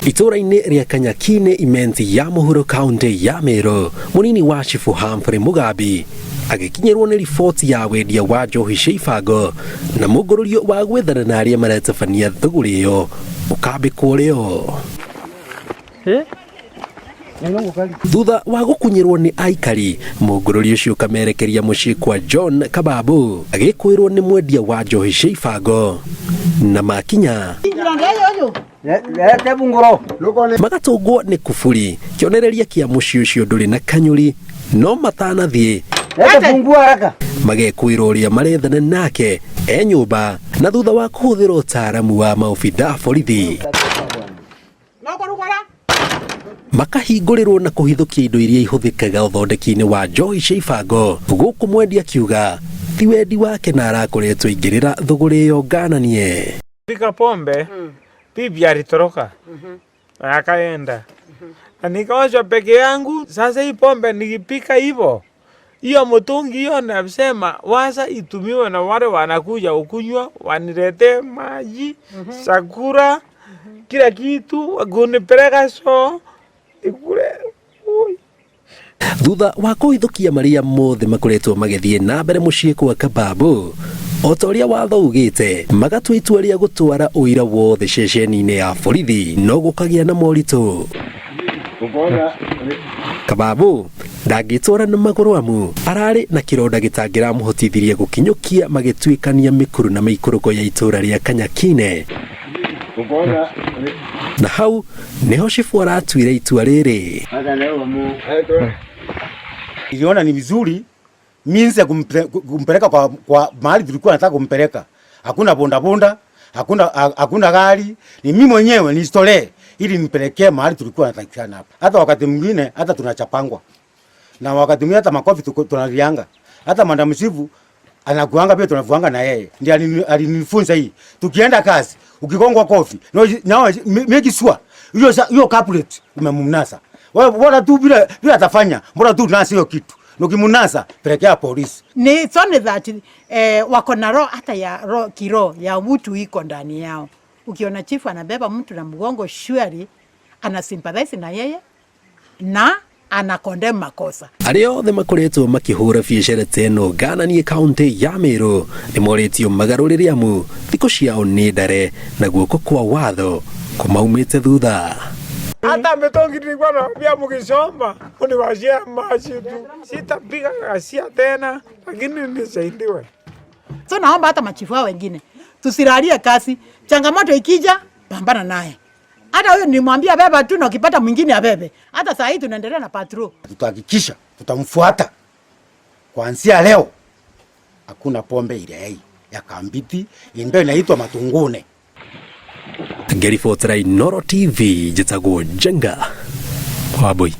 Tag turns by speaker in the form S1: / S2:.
S1: Itũũra-inĩ rĩa Kanyakine Imenzi ya mũhuro kaunti ya Meru, mũnini wa Chifu Humphrey Mugambi agĩkinyĩrwo nĩ riboti ya wendia wa njohi cia ibango na mũngũrũrio wa gwethana na arĩa maratabania thũgũrĩ ĩyo ũkambĩkwo rĩo. Thutha wa gũkunyĩrwo nĩ aikari, mũngũrũri ũcio ũkamerekeria mũciĩ kwa John Kababu agĩkwĩrwo nĩ mwendia wa njohi cia ibango na makinya magatũngwo nĩ kuburi kĩonereria kĩa mũciĩ ũcio ndũrĩ na kanyũri no matanathiĩ magekwĩrwo ũrĩa marethana nake e nyũmba na thutha wa kũhũthĩra ũtaaramu wa maobitha borithi makahingũrĩrwo na kũhithũkia indo iria ihũthĩkaga ũthondeki-inĩ wa njohi cia ibango gũkũ mwendia akiuga ti wendi wake na arakoretwo aingĩrĩra thũgũrĩ ĩyo ngananie.
S2: Pika pombe bibi alitoroka akaenda na nikaoshwa peke yangu. Sasa hii pombe nikipika hivyo, hiyo mtungi hiyo nasema wacha itumiwe na wale wanakuja ukunywa, waniletee maji, chakula, kila kitu, kunipeleka so ikule. Ui.
S1: Thutha wa kũhithũkia marĩa mothe makoretwo magĩthiĩ na mbere mũciĩ kwa Kababu o ta ũrĩa watho ugĩte, magatua itua rĩa gũtwara ũira wothe ceceni-inĩ ya borithi no gũkagĩa na moritũ. Kababu ndangĩtwara na magũrũ amu ararĩ na kĩronda gĩtangĩramũhotithirie gũkinyũkia magĩtuĩkania mĩkuru na mĩikũrũko ya itũũra rĩa Kanyakine na hau niho cibu aratuire itua rĩrĩ.
S3: Niliona ni vizuri means ya kumpeleka kwa mahali tulikuwa nataka kumpeleka. Hakuna bonda bonda, hakuna gari, ni mimi mwenyewe nijitolee ili nimpelekee mahali tulikuwa natakikana hapa. Hata wakati mwingine hata tunachapangwa. Na wakati mwingine hata makofi tunalianga. Hata madam chifu anakuanga pia tunavuanga na yeye. Ndiye alinifunza hii. Tukienda kazi, ukigongwa kofi, no no make sure hiyo hiyo culprit umemnasa. Wewe bora tu bila atafanya, bora tu nasa hiyo kitu. Ukimunasa pelekea polisi.
S4: Ni it's only that wako na roho hata ya roho kiroho ya mtu iko ndani yao. Ukiona chifu anabeba mtu na mgongo, surely ana sympathize na yeye na ana condemn makosa.
S1: Arĩa othe makoretwo makĩhũra biacara ta ĩno ngananie kaunti ya Meru nĩ morĩtio magarũrĩre amu thikũ ciao nĩ ndare na guoko kwa watho kũmaumĩte thutha.
S2: Hata mitungi nilikuwa naambia mkisoma uniwashie maji tu, sitapiga ghasia tena, lakini nisaidiwe.
S4: So naomba hata machifu hao wengine tusilalie kazi, changamoto ikija pambana naye. Hata huyo nilimwambia beba tu na ukipata mwingine abebe. Hata saa hii tunaendelea na patrol.
S3: Tutahakikisha tutamfuata kuanzia leo. Hakuna pombe ile hii ya Kambiti ndio inaitwa matungune.
S1: Ngĩribotera Inooro TV njĩtagwo Njenga Wambui.